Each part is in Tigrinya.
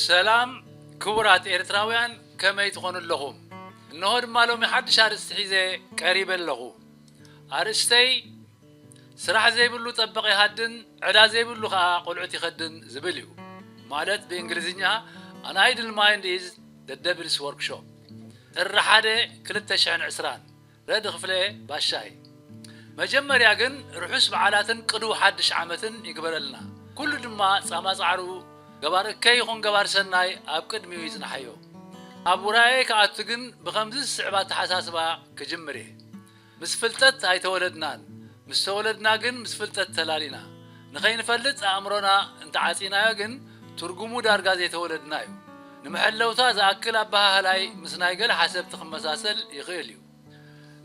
ሰላም ክቡራት ኤርትራውያን፣ ከመይ ትኾኑ ኣለኹም? እንሆ ድማ ሎሚ ሓድሽ ኣርእስቲ ሒዘ ቀሪበ ኣለኹ። ኣርእስተይ ስራሕ ዘይብሉ ጠበቕ ይሃድን፣ ዕዳ ዘይብሉ ኸኣ ቆልዑት ይኸድን ዝብል እዩ። ማለት ብእንግሊዝኛ An idle mind is the devil's workshop። ጥሪ ሓደ ክልተ ሽሕን ዕስራን። ረዲ ክፍለ ባሻይ። መጀመርያ ግን ርሑስ በዓላትን ቅዱው ሓድሽ ዓመትን ይግበረልና። ኩሉ ድማ ጻማ ጻዕሩ፣ ገባር እከይ ይኹን ገባር ሰናይ ኣብ ቅድሚኡ ይጽናሓዮ። ኣብ ውራየይ ክኣቱ ግን ብኸምዚ ዝስዕብ ኣተሓሳስባ ክጅምር እየ። ምስ ፍልጠት ኣይተወለድናን፣ ምስ ተወለድና ግን ምስ ፍልጠት ተላሊና። ንኸይንፈልጥ ኣእምሮና እንተዓጺናዮ ግን ትርጉሙ ዳርጋ ዘይተወለድና እዩ። ንመሐለውታ ዝኣክል ኣበሃህላይ ምስ ናይ ገለ ሓሰብቲ ክመሳሰል ይኽእል እዩ።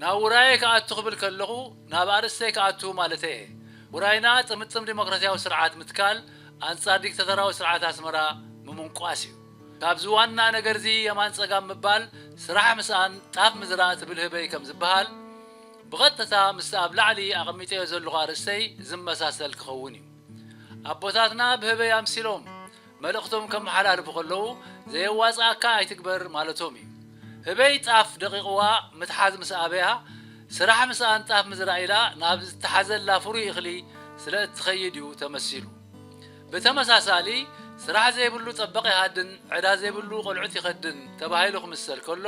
ናብ ውራየይ ክኣቱ ክብል ከለኹ ናብ ኣርእስተይ ክኣቱ ማለተይ እየ። ውራይና ጥምጥም ዲሞክራሲያዊ ስርዓት ምትካል ኣንጻር ዲክታቶራዊ ስርዓት ኣስመራ ምምንቋስ እዩ። ካብዚ ዋና ነገርዚ የማን ጸጋም ምባል ስራሕ ምስኣን ጣፍ ምዝራእ ትብል ህበይ ከም ዝበሃል ብቐጥታ ምስቲ ኣብ ላዕሊ ኣቐሚጠዮ ዘለኹ ኣርእስተይ ዝመሳሰል ክኸውን እዩ። ኣቦታትና ብህበይ ኣምሲሎም መልእኽቶም ከመሓላልፉ ከለዉ ዘየዋጽኣካ ኣይትግበር ማለቶም እዩ። ህበይ ጣፍ ደቒቕዋ ምትሓዝ ምስ ኣበያ ስራሕ ምስኣን ጣፍ ምዝራእ ኢላ ናብ ዝተሓዘላ ፍሩይ እኽሊ ስለ እትኸይድ እዩ ተመሲሉ። ብተመሳሳሊ ስራሕ ዘይብሉ ጠበቕ ይሃድን ዕዳ ዘይብሉ ቆልዑት ይኸድን ተባሂሉ ክምሰል ከሎ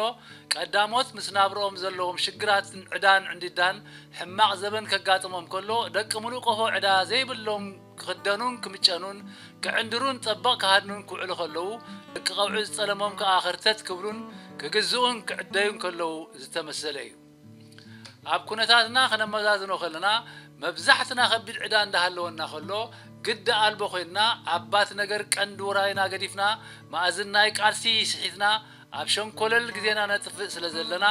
ቀዳሞት ምስ ናብርኦም ዘለዎም ሽግራትን ዕዳን ዕንዲዳን ሕማቕ ዘበን ከጋጥሞም ከሎ ደቂ ምሉእ ቆፎ ዕዳ ዘይብሎም ክኽደኑን ክምጨኑን ክዕንድሩን ጠበቕ ክሃድኑን ክውዕሉ ከለዉ ደቂ ቀውዒ ዝጠለሞም ከኣ ኸርተት ክብሉን ክግዝኡን ክዕደዩን ከለዉ ዝተመሰለ እዩ። ኣብ ኩነታትና ክነመዛዝኖ ከለና መብዛሕትና ከቢድ ዕዳ እንዳሃለወና ከሎ ግዲ ኣልቦ ኮይንና ኣባት ነገር ቀንዲ ውራይና ገዲፍና መኣዝን ናይ ቃልሲ ስሒትና ኣብ ሸንኮለል ግዜና ነጥፍእ ስለ ዘለና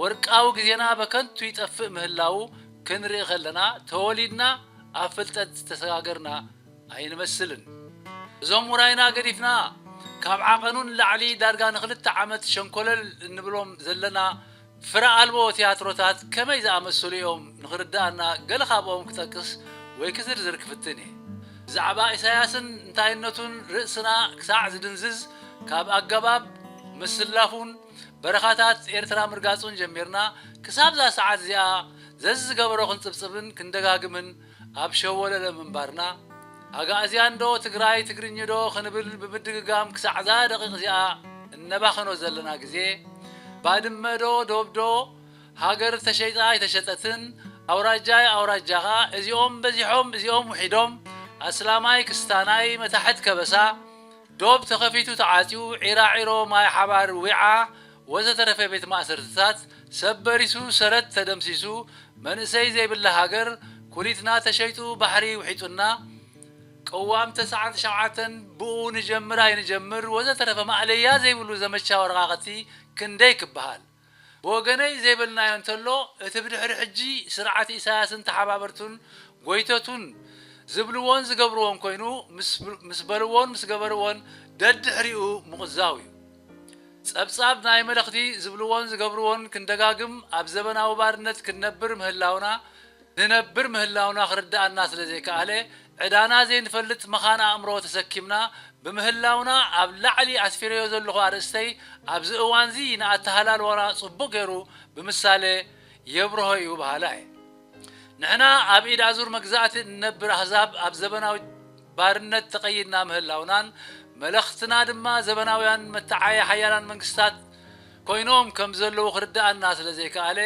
ወርቃዊ ግዜና በከንቱ ይጠፍእ ምህላዉ ክንርኢ ከለና ተወሊድና ኣብ ፍልጠት ዝተሰጋገርና ኣይንመስልን። እዞም ውራይና ገዲፍና ካብ ዓቐኑ ንላዕሊ ዳርጋ ንኽልተ ዓመት ሸንኮለል እንብሎም ዘለና ፍረ ኣልቦ ትያትሮታት ከመይ ዝኣመሰሉ እዮም ንኽርድኣና ገለ ካብኦም ክጠቅስ ወይ ክዝርዝር ክፍትን እየ። ብዛዕባ ኢሳያስን እንታይነቱን ርእስና ክሳዕ ዝድንዝዝ ካብ ኣገባብ ምስላፉን በረኻታት ኤርትራ ምርጋጹን ጀሚርና ክሳብ እዛ ሰዓት እዚኣ ዘዝገበሮ ክንጽብጽብን ክንደጋግምን ኣብ ሸወለለ ምንባርና ኣጋእዝያን ዶ ትግራይ ትግርኝ ዶ ክንብል ብምድግጋም ክሳዕ እዛ ደቂቕ እዚኣ እነባኸኖ ዘለና ግዜ ባድመ ዶ ዶብ ዶ ሃገር ተሸይጣ ኣይተሸጠትን ኣውራጃይ ኣውራጃኻ እዚኦም በዚሖም እዚኦም ውሒዶም ኣስላማይ ክስታናይ መታሕት ከበሳ ዶብ ተኸፊቱ ተዓጽዩ ዒራዒሮ ማይ ሓባር ዊዓ ወዘተረፈ ቤት ማእሰርትታት ሰብ በሪሱ ሰረት ተደምሲሱ መንእሰይ ዘይብላ ሃገር ኩሊትና ተሸይጡ ባሕሪ ውሒጡና ቅዋም ተስዓን ትሽዓተን ብኡ ንጀምር ኣይንጀምር ወዘተረፈ ማእለያ ዘይብሉ ዘመቻ ወረቓቕቲ ክንደይ ክበሃል ብወገነይ ዘይበልናዮ እንተሎ እቲ ብድሕሪ ሕጂ ስርዓት ኢሳያስን ተሓባበርቱን ጎይተቱን ዝብልዎን ዝገብርዎን ኮይኑ ምስ በልዎን ምስ ገበርዎን ደድሕሪኡ ምቕዛው እዩ። ጸብጻብ ናይ መለኽቲ ዝብልዎን ዝገብርዎን ክንደጋግም ኣብ ዘበናዊ ባርነት ክንነብር ምህላውና ንነብር ምህላውና ክርድኣና ስለ ዘይከኣለ ዕዳና ዘይንፈልጥ መኻን ኣእምሮ ተሰኪምና ብምህላውና ኣብ ላዕሊ ኣስፊረዮ ዘለኹ ኣርእስተይ ኣብዚ እዋንዚ ንኣተሃላልዋና ጽቡቕ ገይሩ ብምሳሌ የብርሆ እዩ በሃላይ። ንሕና ኣብ ኢድ ኣዙር መግዛእቲ እንነብር ኣህዛብ ኣብ ዘበናዊ ባርነት ተቐይድና ምህላውናን መለኽትና ድማ ዘበናውያን መተዓየ ሓያላን መንግስታት ኮይኖም ከም ዘለዉ ክርድኣና ስለ ዘይከኣለ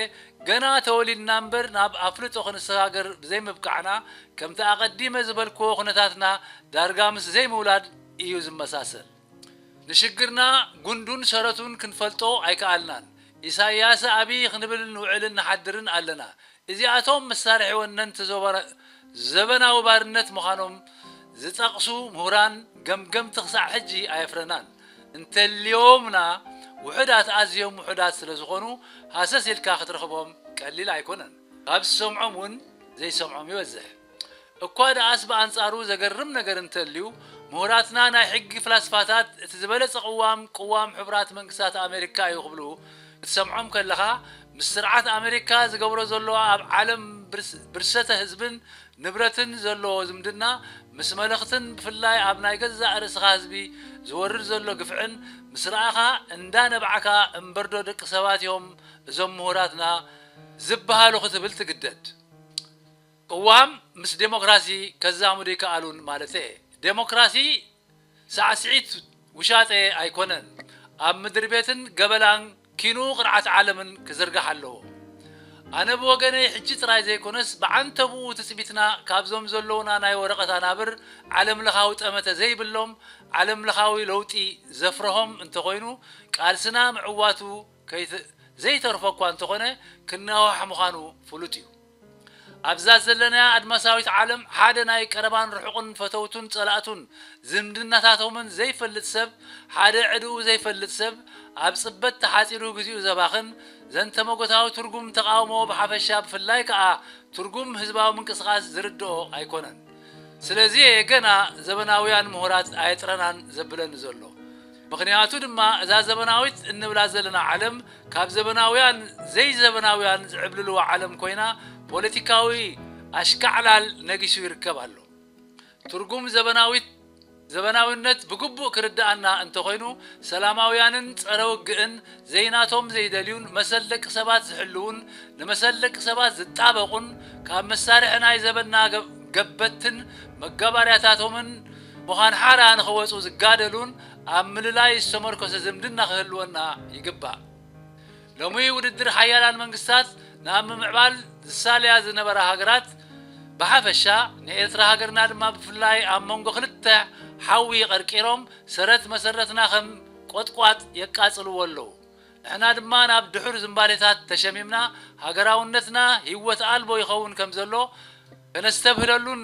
ገና ተወሊድና እምበር ናብ ኣፍልጦ ክንሰጋገር ብዘይምብቃዕና ከምቲ ኣቐዲመ ዝበልክዎ ኩነታትና ዳርጋ ምስ ዘይምውላድ እዩ ዝመሳሰል። ንሽግርና ጉንዱን ሰረቱን ክንፈልጦ ኣይከኣልናን። ኢሳያስ ኣብይ ክንብል ንውዕልን ንሓድርን ኣለና። እዚኣቶም መሳርሒ ወነንቲ ዘበናዊ ባርነት ምዃኖም ዝጠቕሱ ምሁራን ገምገምቲ ክሳዕ ሕጂ ኣየፍረናን። እንተልዮምና ውሑዳት ኣዝዮም ውሑዳት ስለ ዝኾኑ ሃሰስ ኢልካ ክትረኽቦም ቀሊል ኣይኮነን። ካብ ዝሰምዖም እውን ዘይሰምዖም ይበዝሕ። እኳ ደኣስ ብኣንጻሩ ዘገርም ነገር እንተልዩ ምሁራትና ናይ ሕጊ ፍላስፋታት እቲ ዝበለጸ ቅዋም ቅዋም ሕቡራት መንግስታት ኣሜሪካ እዩ ክብሉ ክትሰምዖም ከለኻ ምስ ስርዓት ኣመሪካ ዝገብሮ ዘሎ ኣብ ዓለም ብርስ-፣ ብርሰተ ህዝብን ንብረትን ዘለዎ ዝምድና፣ ምስ መለኽትን ብፍላይ ኣብ ናይ ገዛእ ርእስኻ ህዝቢ ዝወርድ ዘሎ ግፍዕን ምስ ረኣኻ፣ እንዳ ነባዕካ እምበርዶ ደቂ ሰባት እዮም እዞም ምሁራትና ዝበሃሉ ክትብል ትግደድ። ቅዋም ምስ ዴሞክራሲ ከዛምዱ ይከኣሉን ማለት እየ። ዴሞክራሲ ሳዕስዒት ውሻጠ ኣይኮነን። ኣብ ምድሪ ቤትን ገበላን ኪኑ ቅርዓት ዓለምን ክዝርጋሕ ኣለዎ። ኣነ ብወገነይ ሕጂ ጥራይ ዘይኮነስ ብዓንተብኡ ትጽቢትና ካብዞም ዘለዉና ናይ ወረቐት ኣናብር ዓለም ለኻዊ ጠመተ ዘይብሎም ዓለም ለኻዊ ለውጢ ዘፍርሆም እንተኾይኑ ቃልስና ምዕዋቱ ከይት-፣ ዘይተርፎ እኳ እንተኾነ ክነዋሕ ምዃኑ ፍሉጥ እዩ። ኣብዛ ዘለናያ ኣድማሳዊት ዓለም ሓደ ናይ ቀረባን ርሑቕን ፈተውቱን ጸላእቱን ዝምድናታቶምን ዘይፈልጥ ሰብ፣ ሓደ ዕድኡ ዘይፈልጥ ሰብ ኣብ ጽበት ተሓጺሩ ግዚኡ ዘባኽን፣ ዘንተመጎታዊ ትርጉም ተቓውሞ ብሓፈሻ ብፍላይ ከኣ ትርጉም ህዝባዊ ምንቅስቓስ ዝርድኦ ኣይኮነን። ስለዚ እየ ገና ዘበናውያን ምሁራት ኣየጥረናን ዘብለኒ ዘሎ። ምኽንያቱ ድማ እዛ ዘበናዊት እንብላ ዘለና ዓለም ካብ ዘበናውያን ዘይዘበናውያን ዝዕብልልዋ ዓለም ኮይና ፖለቲካዊ ኣሽካዕላል ነጊሱ ይርከብ ኣሎ። ትርጉም ዘበናዊት ዘበናዊነት ብግቡእ ክርድኣና እንተኾይኑ ሰላማውያንን ጸረ ውግእን ዘይናቶም ዘይደልዩን መሰል ደቂ ሰባት ዝሕልዉን ንመሰል ደቂ ሰባት ዝጣበቑን ካብ መሳርሒ ናይ ዘበንና ገ-፣ ገበትን መጋባርያታቶምን ምዃን ሓራ ንኽወጹ ዝጋደሉን ኣብ ምልላይ ዝተመርኮሰ ዝምድና ክህልወና ይግባእ። ሎሚ ውድድር ሓያላን መንግስታት ናብ ምምዕባል ዝሳለያ ዝነበራ ሃገራት ብሓፈሻ ንኤርትራ ሃገርና ድማ ብፍላይ ኣብ መንጎ ክልተ ሓዊ ቀርቂሮም ሰረት መሰረትና ከም ቆጥቋጥ የቃጽልዎ ኣለዉ። ንሕና ድማ ናብ ድሑር ዝንባሌታት ተሸሚምና ሃገራውነትና ህይወት ኣልቦ ይኸውን ከም ዘሎ ከነስተብህለሉን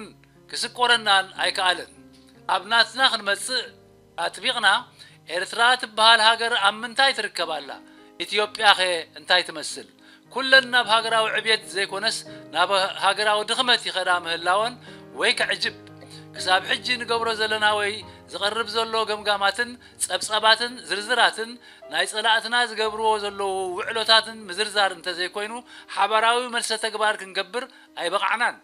ክስቆረናን ኣይከኣልን። ኣብ ናትና ክንመጽእ ኣጥቢቕና፣ ኤርትራ ትበሃል ሃገር ኣብ ምንታይ ትርከብ ኣላ? ኢትዮጵያኸ እንታይ ትመስል? ኩለን ናብ ሃገራዊ ዕብየት ዘይኮነስ ናብ ሃገራዊ ድኽመት ይኸዳ ምህላወን ወይ ከዕጅብ። ክሳብ ሕጂ ንገብሮ ዘለና ወይ ዝቐርብ ዘሎ ገምጋማትን ጸብጻባትን ዝርዝራትን ናይ ጸላእትና ዝገብርዎ ዘለዉ ውዕሎታትን ምዝርዛር እንተዘይኮይኑ ሓባራዊ መልሰ ተግባር ክንገብር ኣይበቓዕናን።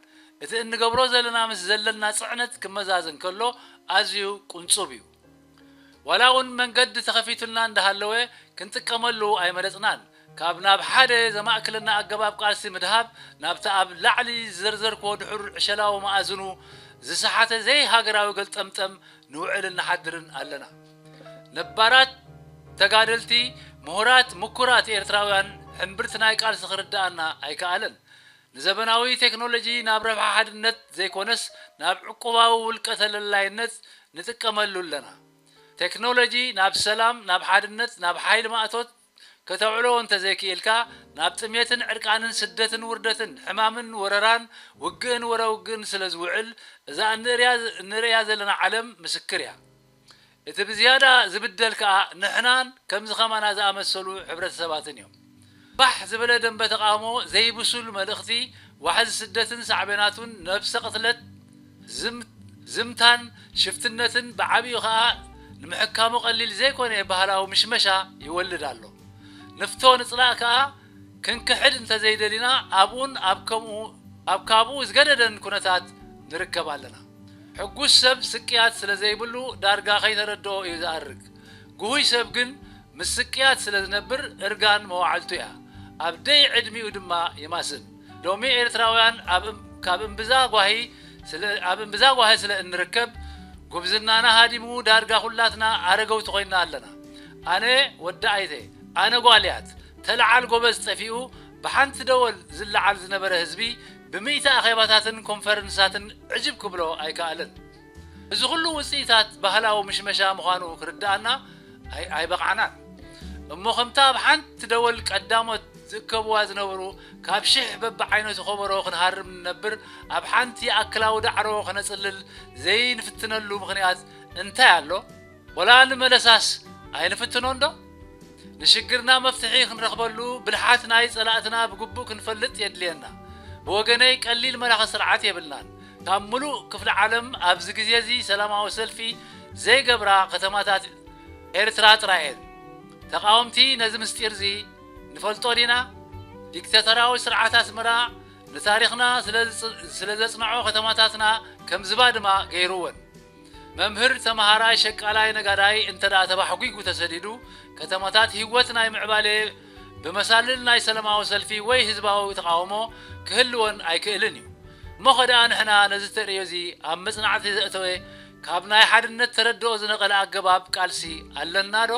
እቲ እንገብሮ ዘለና ምስ ዘለና ጽዕነት ክመዛዘን ከሎ ኣዝዩ ቁንጹብ እዩ። ዋላ እውን መንገዲ ተኸፊቱልና እንዳሃለወ ክንጥቀመሉ ኣይመረጽናን። ካብ ናብ ሓደ ዘማእክለና ኣገባብ ቃልሲ ምድሃብ ናብቲ ኣብ ላዕሊ ዝዘርዘርክዎ ድሑር ዕሸላዊ መኣዝኑ ዝሰሓተ ዘይሃገራዊ ገልጠምጠም ንውዕልን ንሓድርን ኣለና። ነባራት ተጋደልቲ፣ ምሁራት፣ ምኩራት ኤርትራውያን ሕምብርቲ ናይ ቃልሲ ክርድኣና ኣይከኣለን። ንዘበናዊ ቴክኖሎጂ ናብ ረብሓ ሓድነት ዘይኮነስ ናብ ዕቁባዊ ውልቀ ተለላይነት ንጥቀመሉ ኣለና። ቴክኖሎጂ ናብ ሰላም፣ ናብ ሓድነት፣ ናብ ሓይሊ ማእቶት ከተውዕሎ እንተዘይክኢልካ ናብ ጥሜትን ዕርቃንን ስደትን ውርደትን ሕማምን ወረራን ውግእን ወረ ውግእን ስለ ዝውዕል እዛ እንርእያ እንርእያ ዘለና ዓለም ምስክር እያ። እቲ ብዝያዳ ዝብደል ከኣ ንሕናን ከምዚ ከማና ዝኣመሰሉ ሕብረተሰባትን እዮም። ባሕ ዝበለ ደንበ ተቓውሞ ዘይብሱል መልእኽቲ ዋሕዚ ስደትን ሳዕቤናቱን ነብሰ ቅትለት ዝም-፣ ዝምታን ሽፍትነትን ብዓቢኡ ከኣ ንምሕካሙ ቀሊል ዘይኮነ ባህላዊ ምሽመሻ ይወልድ ኣሎ። ንፍቶ ንጽላእ ከኣ ክንክሕድ እንተዘይደሊና ኣብኡን ኣብ ከምኡ ኣብ ካብኡ ዝገደደን ኩነታት ንርከብ ኣለና። ሕጉስ ሰብ ስቅያት ስለ ዘይብሉ ዳርጋ ከይተረድኦ እዩ ዝኣርግ። ግሁይ ሰብ ግን ምስ ስቅያት ስለ ዝነብር እርጋን መዋዕልቱ እያ። ኣብ ደይ ዕድሚኡ ድማ ይማስን። ሎሚ ኤርትራውያን ኣብ እም-፣ ካብ እምብዛ ጓሂ ስለ ኣብ እምብዛ ጓሂ ስለ እንርከብ ጉብዝናና ሃዲሙ ዳርጋ ኩላትና ኣረገውቲ ኮይንና ኣለና። ኣነ ወዲ ኣይተ፣ ኣነ ጓልያት፣ ተለዓል ጎበዝ ጠፊኡ ብሓንቲ ደወል ዝለዓል ዝነበረ ህዝቢ ብሚእቲ ኣኼባታትን ኮንፈረንሳትን ዕጅብ ክብሎ ኣይከኣለን። እዚ ኩሉ ውጽኢታት ባህላዊ ምሽመሻ ምዃኑ ክርድኣና ኣይ-፣ ኣይበቕዓናን። እሞ ከምታ ኣብ ሓንቲ ደወል ቀዳሞት ዝእከብዋ ዝነበሩ ካብ ሽሕ በብዓይነቱ ከበሮ ክንሃርም ንነብር ኣብ ሓንቲ ኣክላዊ ዳዕሮ ከነጽልል ዘይንፍትነሉ ምኽንያት እንታይ ኣሎ? ወላ ንመለሳስ ኣይንፍትኖ እንዶ? ንሽግርና መፍትሒ ክንረኽበሉ ብልሓት ናይ ጸላእትና ብግቡእ ክንፈልጥ የድልየና። ብወገነይ ቀሊል መላኺ ስርዓት የብልናን። ካብ ምሉእ ክፍለ ዓለም ኣብዚ ግዜ እዚ ሰላማዊ ሰልፊ ዘይገብራ ከተማታት ኤርትራ ጥራይ እየን። ተቓወምቲ ነዚ ምስጢር እዚ ንፈልጦ ዲና? ዲክታተራዊ ስርዓት ኣስመራ ንታሪኽና ስለ ዘጽንዖ ከተማታትና ከም ዝባድማ ገይሩወን። መምህር፣ ተመሃራይ፣ ሸቃላይ፣ ነጋዳይ እንተ ደኣ ተባሕጒጉ ተሰዲዱ፣ ከተማታት ህይወት ናይ ምዕባሌ ብመሳልል ናይ ሰለማዊ ሰልፊ ወይ ህዝባዊ ተቓውሞ ክህልወን ኣይክእልን እዩ። እሞ ኸደኣ ንሕና ነዚ ተርእዮ እዚ ኣብ መጽናዕቲ ዘእተወ ካብ ናይ ሓድነት ተረድኦ ዝነቐለ ኣገባብ ቃልሲ ኣለና ዶ?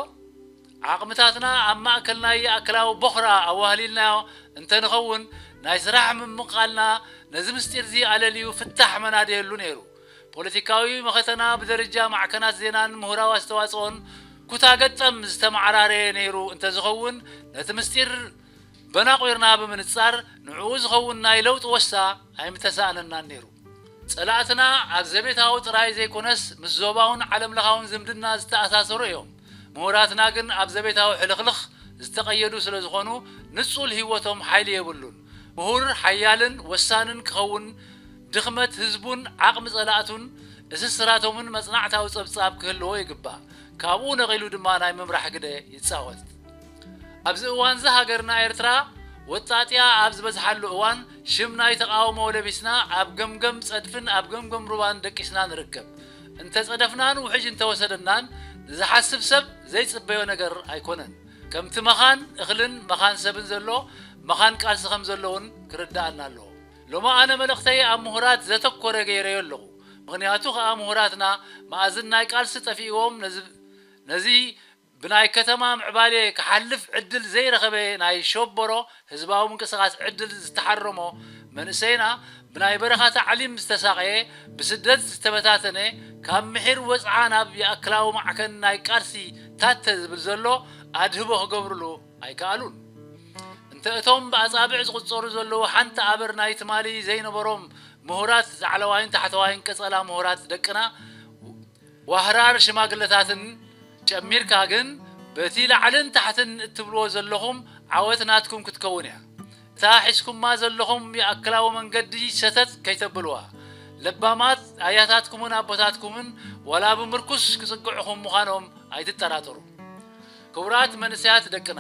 ዓቕምታትና ኣብ ማእከል ናይ ኣክላዊ ቦኽራ ኣዋህሊልናዮ እንተንኸውን፣ ናይ ስራሕ ምምቓልና ነዚ ምስጢር እዚ ኣለልዩ ፍታሕ መናደየሉ ነይሩ። ፖለቲካዊ መኸተና ብደረጃ ማዕከናት ዜናን ምሁራዊ ኣስተዋጽኦን ኩታ ገጠም ዝተመዓራረየ ነይሩ እንተዝኸውን፣ ነቲ ምስጢር በናቑርና ብምንጻር ንዕኡ ዝኸውን ናይ ለውጢ ወሳ ኣይምተሳእነናን ነይሩ። ጸላእትና ኣብ ዘቤታዊ ጥራይ ዘይኮነስ ምስ ዞባውን ዓለምለኻውን ዝምድና ዝተኣሳሰሩ እዮም። ምሁራትና ግን ኣብ ዘቤታዊ ሕልኽልኽ ዝተቐየዱ ስለ ዝኾኑ ንጹል ህይወቶም ሓይሊ የብሉን። ምሁር ሓያልን ወሳንን ክኸውን ድኽመት ህዝቡን ዓቕሚ ጸላእቱን እስስራቶምን መጽናዕታዊ ጸብጻብ ክህልዎ ይግባእ። ካብኡ ነቒሉ ድማ ናይ ምምራሕ ግደ ይጻወት። ኣብዚ እዋንዚ ሃገርና ኤርትራ ወጣጢያ ኣብ ዝበዝሓሉ እዋን ሽም ናይ ተቓውሞ ለቢስና ኣብ ገምገም ጸድፍን ኣብ ገምገም ሩባን ደቂስና ንርከብ። እንተጸደፍናን ውሕጅ እንተወሰደናን ንዝሓስብ ሰብ ዘይጽበዮ ነገር ኣይኮነን። ከምቲ መኻን እኽልን መኻን ሰብን ዘሎ መኻን ቃልሲ ከም ዘሎ እውን ክርድኣና ኣለዎ። ሎሚ ኣነ መልእኽተይ ኣብ ምሁራት ዘተኮረ ገይረዮ ኣለኹ። ምኽንያቱ ኸኣ ምሁራትና መኣዝን ናይ ቃልሲ ጠፊእዎም ነዚ ነዚ ብናይ ከተማ ምዕባሌ ክሓልፍ ዕድል ዘይረኸበ ናይ ሸቦሮ ህዝባዊ ምንቅስቓስ ዕድል ዝተሓረሞ መንእሰይና ብናይ በረኻ ታዕሊም ዝተሳቐየ፣ ብስደት ዝተበታተነ፣ ካብ ምሒር ወጽዓ ናብ ይኣክላዊ ማዕከን ናይ ቃልሲ ታተ ዝብል ዘሎ ኣድህቦ ክገብርሉ ኣይከኣሉን። እንተ እቶም ብኣጻብዕ ዝቑጸሩ ዘለዉ ሓንቲ ኣበር ናይ ትማሊ ዘይነበሮም ምሁራት ላዕለዋይን ታሕተዋይን ቀጸላ ምሁራት ደቅና ዋህራር ሽማግለታትን ጨሚርካ ግን በቲ ላዕልን ታሕትን እትብልዎ ዘለኹም ዓወት ናትኩም ክትከውን እያ። እታ ሒዝኩማ ዘለኹም የኣክላዊ መንገዲ ሰተት ከይተብልዋ። ለባማት ኣያታትኩምን ኣቦታትኩምን ዋላ ብምርኩስ ክጽግዕኹም ምዃኖም ኣይትጠራጠሩ። ክቡራት መንእሰያት ደቅና፣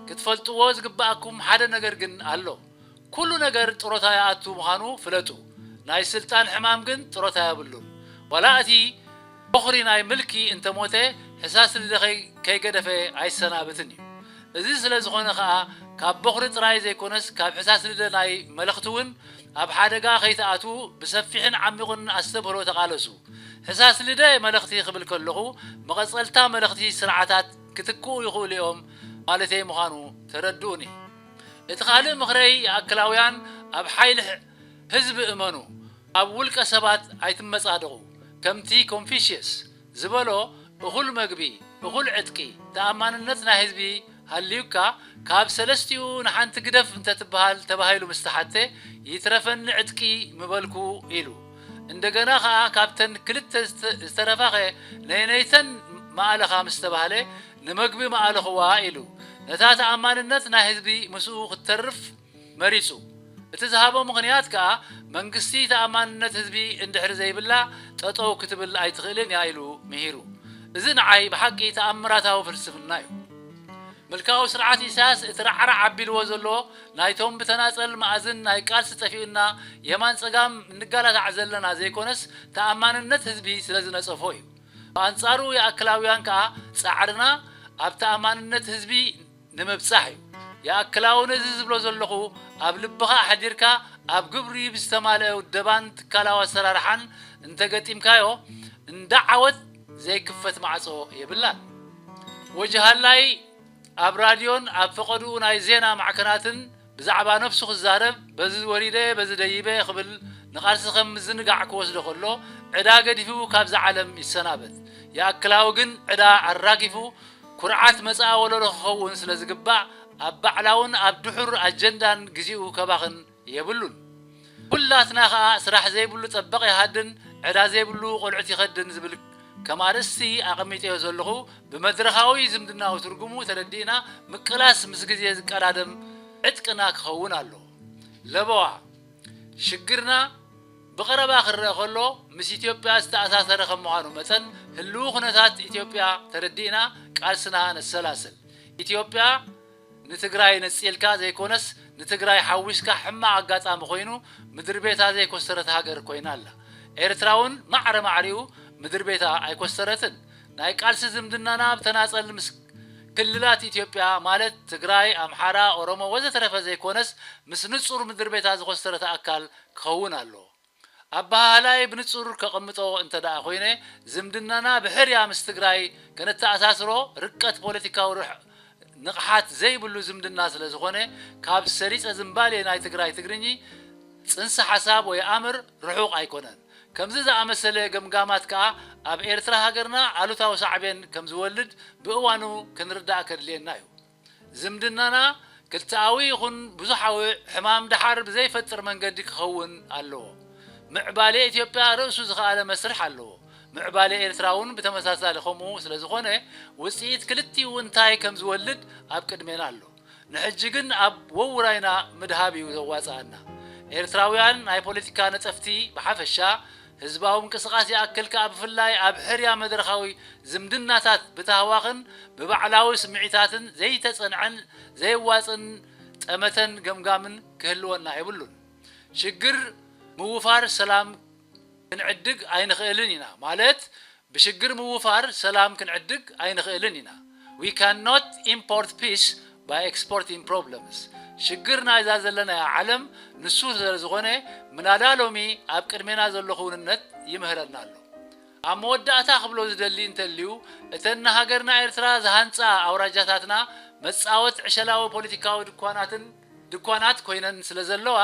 ክትፈልጥዎ ዝግብኣኩም ሓደ ነገር ግን ኣሎ። ኩሉ ነገር ጥሮታ ይኣቱ ምዃኑ ፍለጡ። ናይ ስልጣን ሕማም ግን ጥሮታ የብሉን። ዋላ እቲ ቦኽሪ ናይ ምልኪ እንተሞተ፣ ሕሳስ ልደ ከይ-፣ ከይገደፈ ኣይሰናብትን እዩ። እዚ ስለ ዝኾነ ኸኣ፣ ካብ ቦኽሪ ጥራይ ዘይኮነስ፣ ካብ ሕሳስ ልደ ናይ መለኽቲ እውን ኣብ ሓደጋ ከይትኣትዉ ብሰፊሕን ዓሚቑን ኣስተብህሎ ተቓለሱ። ሕሳስ ልደ መለኽቲ ክብል ከለኹ፣ መቐጸልታ መለኽቲ ስርዓታት ክትክኡ ይኽእሉ እዮም ማለተይ ምዃኑ ተረድኡኒ። እቲ ካልእ ምኽረይ፣ ይኣክላውያን ኣብ ሓይሊ ሕ-፣ ህዝቢ እመኑ፣ ኣብ ውልቀ ሰባት ኣይትመጻደቑ። ከምቲ ኮንፊሽየስ ዝበሎ፣ እኹል መግቢ፣ እኹል ዕጥቂ፣ ተኣማንነት ናይ ህዝቢ ሃልዩካ፣ ካብ ሰለስቲኡ ንሓንቲ ግደፍ እንተትበሃል ተባሂሉ ምስ ተሓተ፣ ይትረፈኒ ዕጥቂ ምበልኩ ኢሉ። እንደገና ኸኣ ካብተን ክልተ ዝተ-፣ ዝተረፋኸ ነየነይተን መኣለኻ ምስ ተባህለ፣ ንመግቢ መኣለኽዋ ኢሉ። ነታ ተኣማንነት ናይ ህዝቢ ምስኡ ክትተርፍ መሪጹ። እቲ ዝሃቦ ምኽንያት ከኣ፣ መንግስቲ ተኣማንነት ህዝቢ እንድሕሪ ዘይብላ፣ ጠጠው ክትብል ኣይትኽእልን እያ ኢሉ ምሂሩ። እዚ ንዓይ ብሓቂ ተኣምራታዊ ፍልስፍና እዩ። ምልካዊ ስርዓት ኢሳያስ እቲ ራዕራዕ ኣቢልዎ ዘሎ፣ ናይቶም ብተናጸል መኣዝን ናይ ቃልሲ ጠፊኡና የማን ጸጋም እንጋላታዕ ዘለና ዘይኮነስ፣ ተኣማንነት ህዝቢ ስለ ዝነጸፎ እዩ። ብኣንጻሩ የኣክላውያን ከኣ ጻዕርና ኣብ ተኣማንነት ህዝቢ ንምብጻሕ እዩ። የኣክላዊ ነዚ ዝብሎ ዘለኹ ኣብ ልብኻ ኣሕዲርካ ኣብ ግብሪ ብዝተማልአ ውደባን ትካላዊ ኣሰራርሓን እንተገጢምካዮ እንዳ ዓወት ዘይክፈት ማዕጾ የብላን። ወጅሃላይ ኣብ ራድዮን ኣብ ፈቐድኡ ናይ ዜና ማዕከናትን ብዛዕባ ነብሱ ክዛረብ፣ በዚ ወሪደ፣ በዚ ደይበ ክብል ንቓልሲ ከም ምዝንጋዕ ክወስዶ ከሎ፣ ዕዳ ገዲፉ ካብዛ ዓለም ይሰናበት። የኣክላዊ ግን ዕዳ ኣራጊፉ፣ ኩርዓት መጻኢ ወለዶ ክኸውን ስለ ዝግባእ፣ ኣብ ባዕላውን ኣብ ድሑር ኣጀንዳን ግዜኡ ከባኽን የብሉን። ኩላትና ኸኣ ስራሕ ዘይብሉ ጠበቕ ይሃድን፣ ዕዳ ዘይብሉ ቆልዑት ይኸድን ዝብል ከም ኣርእስቲ ኣቐሚጠዮ ዘለኹ፣ ብመድረኻዊ ዝምድናዊ ትርጉሙ ተረዲእና፣ ምቅላስ ምስ ግዜ ዝቀዳደም ዕጥቅና ክኸውን ኣለዎ። ለበዋ፣ ሽግርና ብቐረባ ክረአ ከሎ፣ ምስ ኢትዮጵያ ዝተኣሳሰረ ከም ምዃኑ መጠን፣ ህልዊ ኩነታት ኢትዮጵያ ተረዲእና ቃልስና ነሰላስል። ኢትዮጵያ ንትግራይ ነጺልካ ዘይኮነስ፣ ንትግራይ ሓዊስካ ሕማቕ ኣጋጣሚ ኮይኑ ምድሪ ቤታ ዘይኮሰረት ሃገር ኮይና ኣላ። ኤርትራ እውን ማዕረ ማዕሪኡ ምድሪ ቤታ ኣይኮሰረትን። ናይ ቃልሲ ዝምድናና ብተናጸል ምስ ክልላት ኢትዮጵያ ማለት ትግራይ፣ ኣምሓራ፣ ኦሮሞ ወዘተረፈ ዘይኮነስ ምስ ንጹር ምድሪ ቤታ ዝኾሰረት ኣካል ክኸውን ኣለዎ። ኣበሃህላይ ብንጹር ከቐምጦ እንተ ደኣ ኮይነ ዝምድናና ብሕርያ ምስ ትግራይ ከነተኣሳስሮ ርቀት ፖለቲካዊ ርሕ ንቕሓት ዘይብሉ ዝምድና ስለ ዝኾነ ካብ ሰሪጸ ዝምባሌ ናይ ትግራይ ትግርኚ ጽንሰ ሓሳብ ወይ ኣምር ርሑቕ ኣይኮነን። ከምዚ ዝኣመሰለ ገምጋማት ከኣ ኣብ ኤርትራ ሃገርና ኣሉታዊ ሳዕቤን ከም ዝወልድ ብእዋኑ ክንርዳእ ከድልየና እዩ። ዝምድናና ክልተኣዊ ይኹን ብዙሓዊ ሕማም ደሓር ብዘይፈጥር መንገዲ ክኸውን ኣለዎ። ምዕባለ ኢትዮጵያ ርእሱ ዝኸኣለ መስርሕ ኣለዎ። ምዕባለ ኤርትራ እውን ብተመሳሳሊ ከምኡ ስለ ዝኾነ ውፅኢት ክልቲኡ እንታይ ከም ዝወልድ ኣብ ቅድሜና ኣሎ። ንሕጂ ግን ኣብ ወውራይና ምድሃብ እዩ ዘዋፅኣና። ኤርትራውያን ናይ ፖለቲካ ነጠፍቲ ብሓፈሻ ህዝባዊ ምንቅስቓስ ይኣክል ከኣ ብፍላይ ኣብ ሕርያ መድረኻዊ ዝምድናታት ብታህዋኽን ብባዕላዊ ስምዒታትን ዘይተጸንዐን ዘየዋጽን ጠመተን ገምጋምን ክህልወና የብሉን። ሽግር ምውፋር ሰላም ክንዕድግ ኣይንኽእልን ኢና። ማለት ብሽግር ምውፋር ሰላም ክንዕድግ ኣይንኽእልን ኢና። We cannot import peace by exporting problems። ሽግር ናይዛ ዘለናያ ዓለም ንሱ ስለ ዝኾነ ምናዳ ሎሚ ኣብ ቅድሜና ዘሎ ክውንነት ይምህረና ኣሎ። ኣብ መወዳእታ ክብሎ ዝደሊ እንተልዩ እተን ንሃገርና ኤርትራ ዝሃንጻ ኣውራጃታትና መጻወት ዕሸላዊ ፖለቲካዊ ድኳናትን ድኳናት ኮይነን ስለ ዘለዋ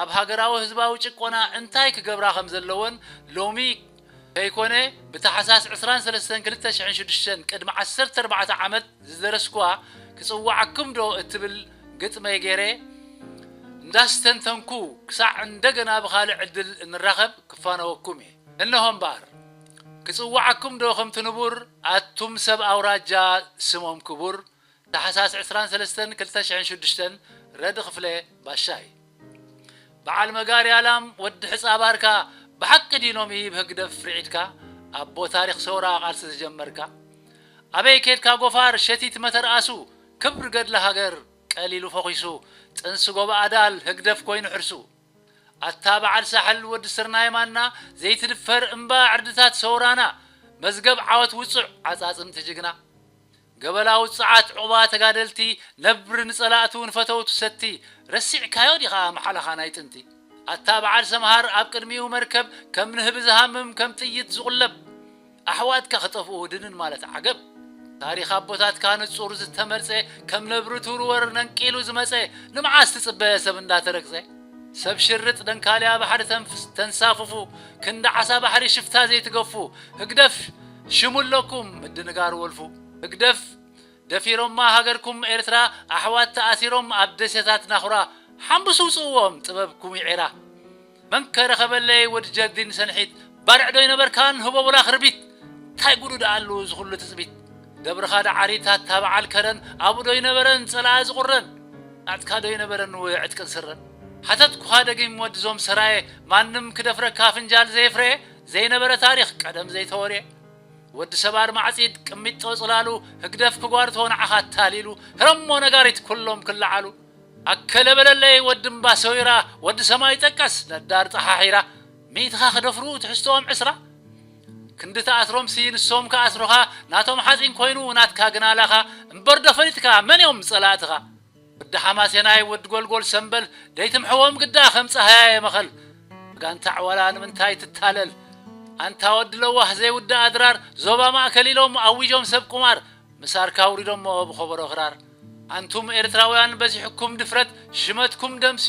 ኣብ ሃገራዊ ህዝባዊ ጭቆና እንታይ ክገብራ ከም ዘለወን ሎሚ ከይኮነ ብታሕሳስ ዕስራን ሰለስተን ክልተ ሽሕን ሽዱሽተን ቅድሚ ዓሰርተ ኣርባዕተ ዓመት ዝደረስኩዋ ክጽዋዓኩም ዶ እትብል ግጥመይ ገይረ እንዳስተንተንኩ ክሳዕ እንደገና ብኻልእ ዕድል እንራኸብ ክፋነወኩም እየ። እነሆ እምበኣር ክጽዋዓኩም ዶ ከምቲ ንቡር ኣቱም ሰብ ኣውራጃ ስሞም ክቡር ታሕሳስ ዕስራን ሰለስተን ክልተ ሽሕን ሽዱሽተን ረድ ክፍለ ባሻይ በዓል መጋርያ ላም ወዲ ሕፃ ባርካ ብሓቂ ድዩ ሎሚ ብህግደፍ ርዒድካ ኣቦ ታሪኽ ሰውራ ቃልሲ ዝጀመርካ ኣበይ ኬድካ ጎፋር ሸቲት መተርኣሱ ክብሪ ገድሊ ሃገር ቀሊሉ ፈኺሱ ጥንሲ ጎቦ ኣዳል ህግደፍ ኮይኑ ሕርሱ ኣታ በዓል ሳሕል ወዲ ስርናይ ማና ዘይትድፈር እምባ ዕርድታት ሰውራና መዝገብ ዓወት ውጹዕ ዓጻጽምቲ ጅግና ገበላ ውጹዓት ዑቕባ ተጋደልቲ ነብሪ ንጸላእቱ ንፈተውቱ ሰቲ ረሲዕካዮ ዲኻ መሓላኻ ናይ ጥንቲ ኣታ በዓል ሰምሃር ኣብ ቅድሚኡ መርከብ ከም ንህቢ ዝሃምም ከም ጥይት ዝቑለብ ኣሕዋትካ ክጠፍኡ ድንን ማለት ዓገብ ታሪኽ ኣቦታትካ ንጹር ዝተመርጸ ከም ነብሪ ትውርወር ነንቂሉ ዝመጸ ንመዓስ ትጽበ ሰብ እንዳተረግጸ ሰብ ሽርጥ ደንካልያ ባሕሪ ተንፍስ ተንሳፍፉ ክንዲ ዓሳ ባሕሪ ሽፍታ ዘይትገፉ ህግደፍ ሽሙ ኣለኩም ምድንጋር ወልፉ ህግደፍ ደፊሮማ ሃገርኩም ኤርትራ ኣሕዋት ተኣሲሮም ኣብ ደሴታት ናኹራ ሓምብሱ ውፅእዎም ጥበብኩም ይዔራ መን ከረኸበለይ ወዲ ጀርዲን ሰንሒት ባርዕ ዶ ይነበርካን ህቦቡላ ክርቢት እንታይ ጉዱ ደኣሉ ዝኹሉ ትፅቢት ደብርኻ ደዓሪታት ታበዓል ከረን ኣብኡ ዶ ይነበረን ፀላኣ ዝቑረን ናትካ ዶ ይነበረን ውዕ ዕጥቅን ስረን ሓተትኩኻ ደጊም ወዲ ዞም ሰራየ ማንም ክደፍረካ ፍንጃል ዘየፍረየ ዘይነበረ ታሪኽ ቀደም ዘይተወርየ ወዲ ሰባር ማዕጺድ ቅሚጦ ጽላሉ ህግደፍ ክጓርቶ ንዓኻ ኣታሊሉ ህረሞ ነጋሪት ኩሎም ክለዓሉ ኣከለ በለለይ ወዲ እምባ ሰዊራ ወዲ ሰማይ ጠቀስ ነዳር ጸሓሒራ ሚእትኻ ክደፍሩ ትሕዝቶኦም ዕስራ ክንዲ ተኣስሮምሲ ንሶም ክኣስሩኻ ናቶም ሓጺን ኮይኑ ናትካ ግና ላኻ እምበርዶ ፈሊጥካ መን እዮም ጸላእትኻ ወዲ ሓማሴናይ ወዲ ጎልጎል ሰምበል ደይትምሕዎም ግዳ ከም ጸሃያየ መኸል ጋንታ ዕዋላ ንምንታይ ትታለል ኣንታ ወዲ ለዋህ ዘይውዳእ ኣድራር ዞባ ማእከል ኢሎም ኣዊጆም ሰብ ቁማር ምሳርካ ኣውሪዶሞ ብኸበሮ ክራር ኣንቱም ኤርትራውያን በዚሕኩም ድፍረት ሽመትኩም ደምሲ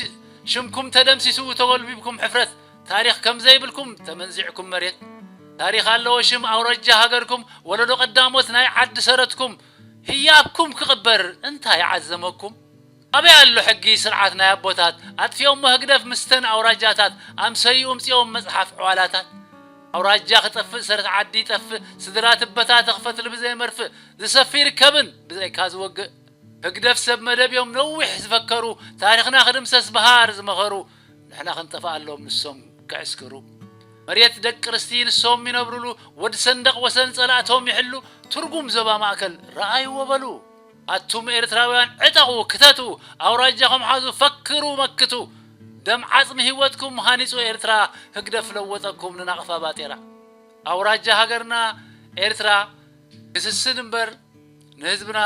ሽምኩም ተደምሲሱ ተጎልቢብኩም ሕፍረት ታሪኽ ከም ዘይብልኩም ተመንዚዕኩም መሬት ታሪኽ ኣለዎ ሽም ኣውራጃ ሃገርኩም ወለዶ ቀዳሞት ናይ ዓዲ ሰረትኩም ህያብኩም ክቕበር እንታይ ዓዘመኩም ኣበይ ኣሎ ሕጊ ስርዓት ናይ ኣቦታት ኣጥፊኦሞ ህግደፍ ምስተን ኣውራጃታት ኣምሰዩ እምፅኦም መፅሓፍ ዕዋላታት ኣውራጃ ክጠፍእ ሰረት ዓዲ ይጠፍእ ስድራ ትበታተኽ ፈትሊ ብዘይ መርፍእ ዝሰፊ ይርከብን ብዘይካ ዝወግእ ህግደፍ ሰብ መደብ እዮም ነዊሕ ዝፈከሩ ታሪኽና ክድምሰስ ብሃር ዝመኸሩ ንሕና ክንጠፍኣሎም ንሶም ክዕስክሩ መሬት ደቂ ርስቲ ንሶም ይነብሩሉ ወዲ ሰንደቕ ወሰን ጸላእቶም ይሕሉ ትርጉም ዞባ ማእከል ረኣይዎ በሉ ኣቱም ኤርትራውያን ዕጠቑ፣ ክተቱ፣ ኣውራጃኹም ሓዙ፣ ፈክሩ፣ መክቱ። ደም ዓጽሚ ህይወትኩም ሃኒጹ ኤርትራ ህግደፍ ለወጠኩም ንናቕፋ ባጤራ። ኣውራጃ ሃገርና ኤርትራ ክስስን እምበር ንህዝብና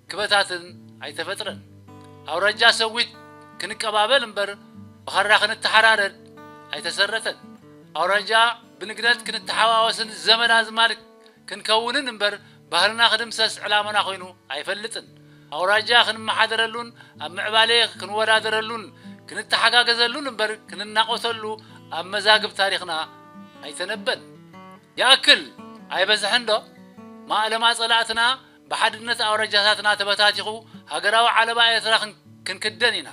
ክበታትን ኣይተፈጥረን። ኣውራጃ ሰዊት ክንቀባበል እምበር ብኻራ ክንተሓራረድ ኣይተሰረተን። ኣውራጃ ብንግደት ክንተሓዋወስን ዘመድ ኣዝማድ ክንከውንን እምበር ባህልና ክድምሰስ ዕላማና ኮይኑ ኣይፈልጥን። ኣውራጃ ክንመሓደረሉን ኣብ ምዕባሌ ክንወዳደረሉን ክንተሓጋገዘሉን እምበር ክንናቆተሉ ኣብ መዛግብ ታሪኽና ኣይተነበን። ይኣክል ኣይበዝሕን ዶ? ማእለማ ጸላእትና ብሓድነት ኣውራጃታትና ተበታቲኹ ሃገራዊ ዓለባ ኤርትራ ክን-፣ ክንክደን ኢና።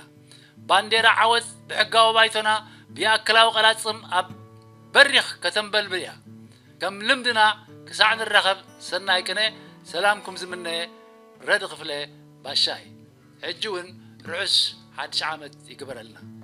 ባንዴራ ዓወት ብሕጋዊ ባይቶና ብይኣክላዊ ቀላጽም ኣብ በሪኽ ከተንበልብል እያ። ከም ልምድና ክሳዕ ንራኸብ ሰናይ ቅነ ሰላምኩም ዝምነ ረድ ክፍለ ባሻይ። ሕጂ እውን ርሑስ ሓድሽ ዓመት ይግበረልና።